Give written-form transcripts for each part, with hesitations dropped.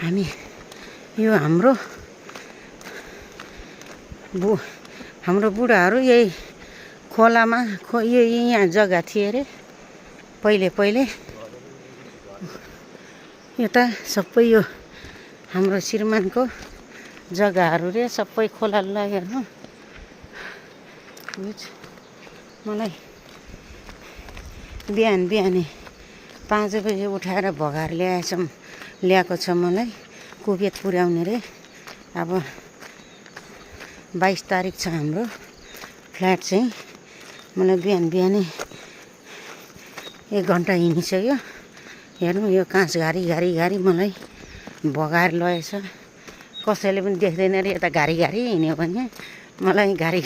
हामी यो हाम्रो बुढाहरू यही खोलामा यो यहाँ जग्गा थिए अरे पहिले यता सबै यो हाम्रो श्रीमानको जग्गाहरू रे सबै खोला लगेर मलाई बिहानै 5 बजे उठाएर भगाएर ल्याएको छ मलाई कुबेत पुर्याउने रे। अब 22 तारिक छ हाम्रो फ्ल्याट चाहिँ। मलाई बिहानै 1 घन्टा हिँडिसक्यो। हेर्नु यो काँस घारी मलाई भगाएर लगेछ। कसैले पनि देख्दैन रे यता घारी हिँड्यो भने मलाई घारी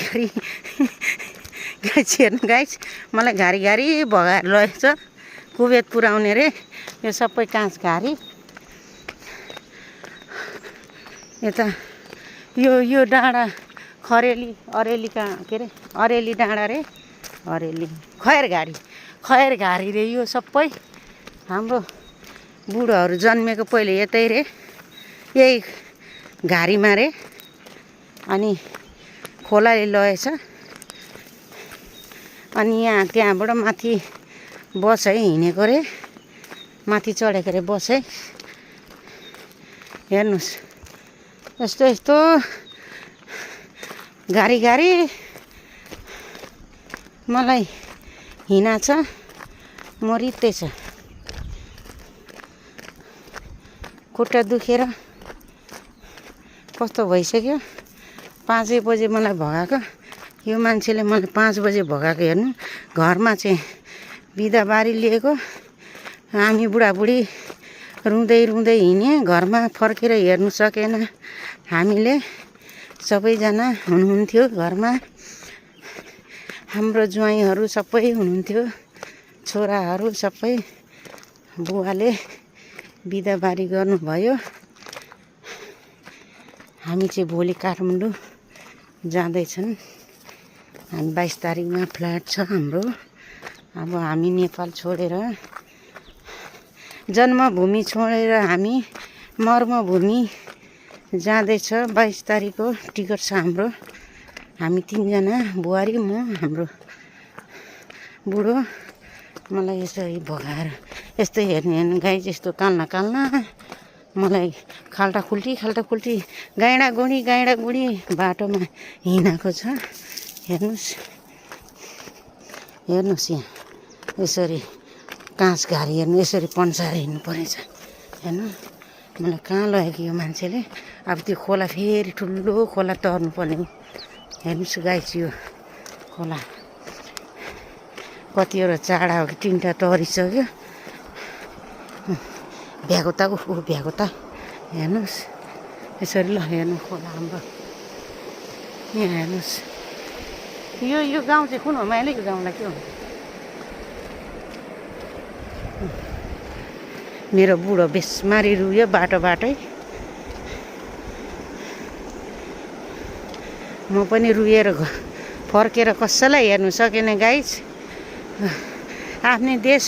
गाइस हेर्नु गाइस मलाई घारी भगाएर लगेछ कुबेत पुर्याउने रे। यो सबै काँस घारी यता यो डाँडा अरेलीका के अरे अरेली डाँडा रे अरेली खैरघारी रे। यो सबै हाम्रो बुढोहरू जन्मेको पहिले यतै रे यही घारीमा रे। अनि खोलाले लगेछ। अनि यहाँ त्यहाँबाट माथि बस है हिँडेको रे माथि चढेको रे बस है। हेर्नुहोस् यस्तो घारी मलाई हिँडा छ मरिते छ खुट्टा दुखेर कस्तो भइसक्यो। 5 बजे मलाई भगाएको यो मान्छेले मलाई 5 बजे भगाएको। हेर्नु घरमा चाहिँ बिदाबारी लिएको हामी बुढाबुढी रुँदै हिँड्ने घरमा फर्केर हेर्नु सकेन हामीले। सबैजना हुनुहुन्थ्यो घरमा हाम्रो ज्वाइँहरू सबै हुनुहुन्थ्यो छोराहरू सबै। बुवाले बिदाबारी गर्नुभयो। हामी चाहिँ भोलि काठमाडौँ जाँदैछन्। हामी 22 तारिकमा फ्ल्याट छ हाम्रो। अब हामी नेपाल छोडेर जन्मभूमि छोडेर हामी मर्मभूमि जाँदैछ। 22 तारिकको टिकट छ हाम्रो। हामी 3 जना बुहारी म हाम्रो बुढो। मलाई यसरी भगाएर यस्तो हेर्नु गाई यस्तो काल्ना मलाई खाल्टा खुल्टी गाइडा गुडी बाटोमा हिँडेको छ। हेर्नुहोस् यहाँ यसरी काँस घारी हेर्नु यसरी पन्साएर हिँड्नु परेछ। हेर्नु मलाई कहाँ लगेको यो मान्छेले। अब त्यो खोला फेरि ठुलो खोला तर्नु पर्ने हो। हेर्नुहोस् गाइस यो खोला कतिवटा चाडा हो कि 3टा तरिसक्यो। भ्याएको त हेर्नुहोस् यसरी ल हेर्नु खोला हाम्रो यहाँ हेर्नुहोस्। यो गाउँ चाहिँ कुन हो मैले यो गाउँलाई के हो। मेरो बुढो बेसमारी रुयो बाटै। म पनि रुएर फर्केर कसैलाई हेर्नु सकेन गाइस। आफ्नै देश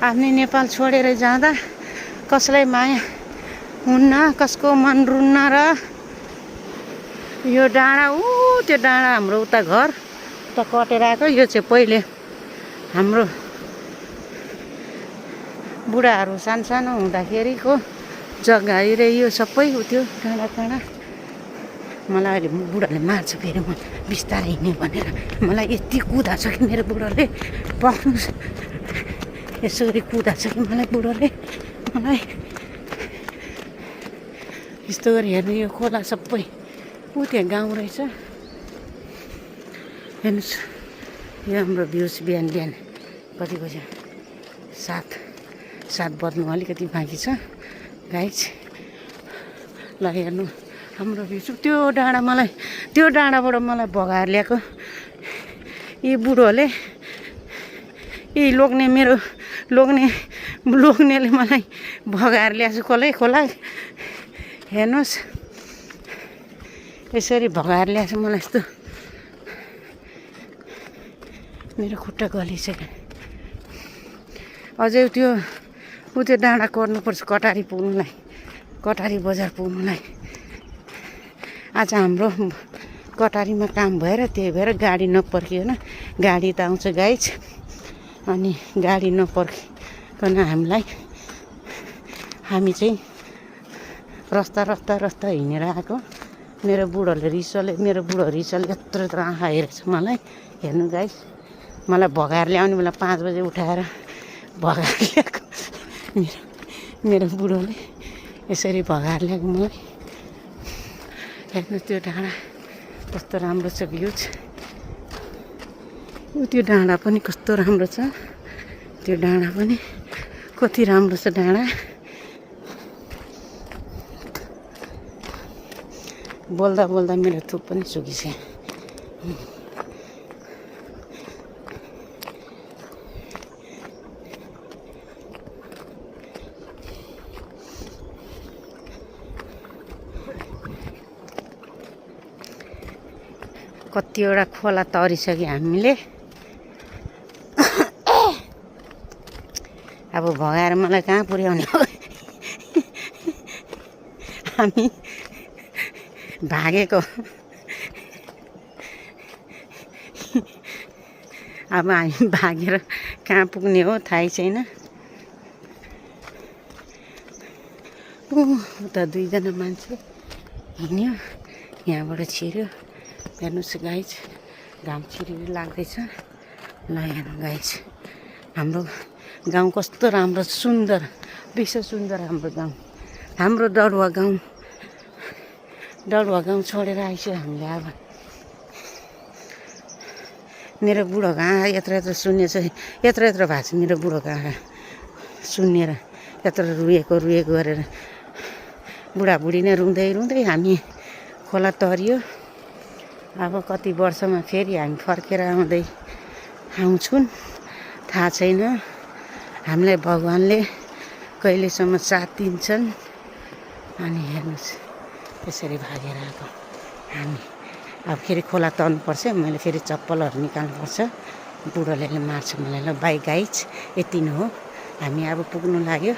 आफ्नै नेपाल छोडेर जाँदा कसलाई माया हुन्न कसको मन रुन्न। र यो डाँडा त्यो डाँडा हाम्रो उता घर उता कटेर आएको। यो चाहिँ पहिले हाम्रो बुढाहरू सानो हुँदाखेरिको जग्गा रे यो सबै थियो डाँडा। मलाई अहिले बुढाले मार्छ फेरि म बिस्तारै हिँड्ने भनेर मलाई यति कुदा छ कि मेरो बुढोले पक्नुहोस् यसरी कुदा छ कि मलाई बुढोले मलाई यस्तो गरी हेर्नु। यो खोला सबै त्यहाँ गाउँ रहेछ। हेर्नुहोस् यो हाम्रो भ्युज बिहान कति बज्यो 7 बज्नु अलिकति बाँकी छ गाइस। ल हेर्नु हाम्रो भ्युज त्यो डाँडाबाट मलाई भगाएर ल्याएको यी बुढोले। यी लोग्नेले मलाई भगाएर ल्याएको खोला हेर्नुहोस् यसरी भगाएर ल्याएको मलाई। यस्तो मेरो खुट्टा गलिसक्यो। अझै त्यो डाँडा कर्नुपर्छ कटारी पुग्नुलाई। कटारी बजार पुग्नुलाई। आज हाम्रो कटारीमा काम भएर त्यही भएर गाडी नपर्खिएन। गाडी त आउँछ गाइज, अनि गाडी नपर्खिकन हामी चाहिँ रस्ता हिँडेर आएको। मेरो बुढो रिसले यत्रो आँखा हेरेछ मलाई। हेर्नु गाइस, मलाई भगाएर ल्याउने बेला 5 बजे उठाएर भगाएर ल्याएको मेरो बुढोले यसरी भगाएर ल्याएको मलाई। हेर्नु त्यो डाँडा कस्तो राम्रो छ, भ्यूज। त्यो डाँडा पनि कस्तो राम्रो छ, त्यो डाँडा पनि कति राम्रो छ डाँडा। बोल्दा मेरो थुक पनि सुकिसक्यो। कतिवटा खोला तरिसक्यो हामीले। अब भगाएर मलाई कहाँ पुर्याउने हो। हामी भागेको। अब हामी भागेर कहाँ पुग्ने हो थाहै छैन। उता 2 जना मान्छे हिँड्यो, यहाँबाट छिर्यो। हेर्नुहोस् गाइज, घाम छिरिरी लाग्दैछ। ल हेर्नु गाइज, हाम्रो गाउँ कस्तो राम्रो सुन्दर, विश्व सुन्दर हाम्रो गाउँ। हाम्रो डरुवा गाउँ छोडेर आइसक्यो हामीले। अब मेरो बुढोको आँखा यत्रो सुन्ने छ, यत्रो भएको छ मेरो बुढोको आँखा सुन्नेर। यत्रो रुएको गरेर बुढाबुढी नै रुँदै हामी खोला तरियो। अब कति वर्षमा फेरि हामी फर्केर आउँछौँ थाहा छैन। हामीलाई भगवान्ले कहिलेसम्म साथ दिन्छन्। अनि हेर्नुहोस्, त्यसरी भागेर आएको हामी। अब फेरि खोला तर्नुपर्छ। मैले फेरि चप्पलहरू निकाल्नुपर्छ। बुढोले मार्छ मलाई। ल बाई गाइज, यति नै हो। हामी अब पुग्नु लाग्यो।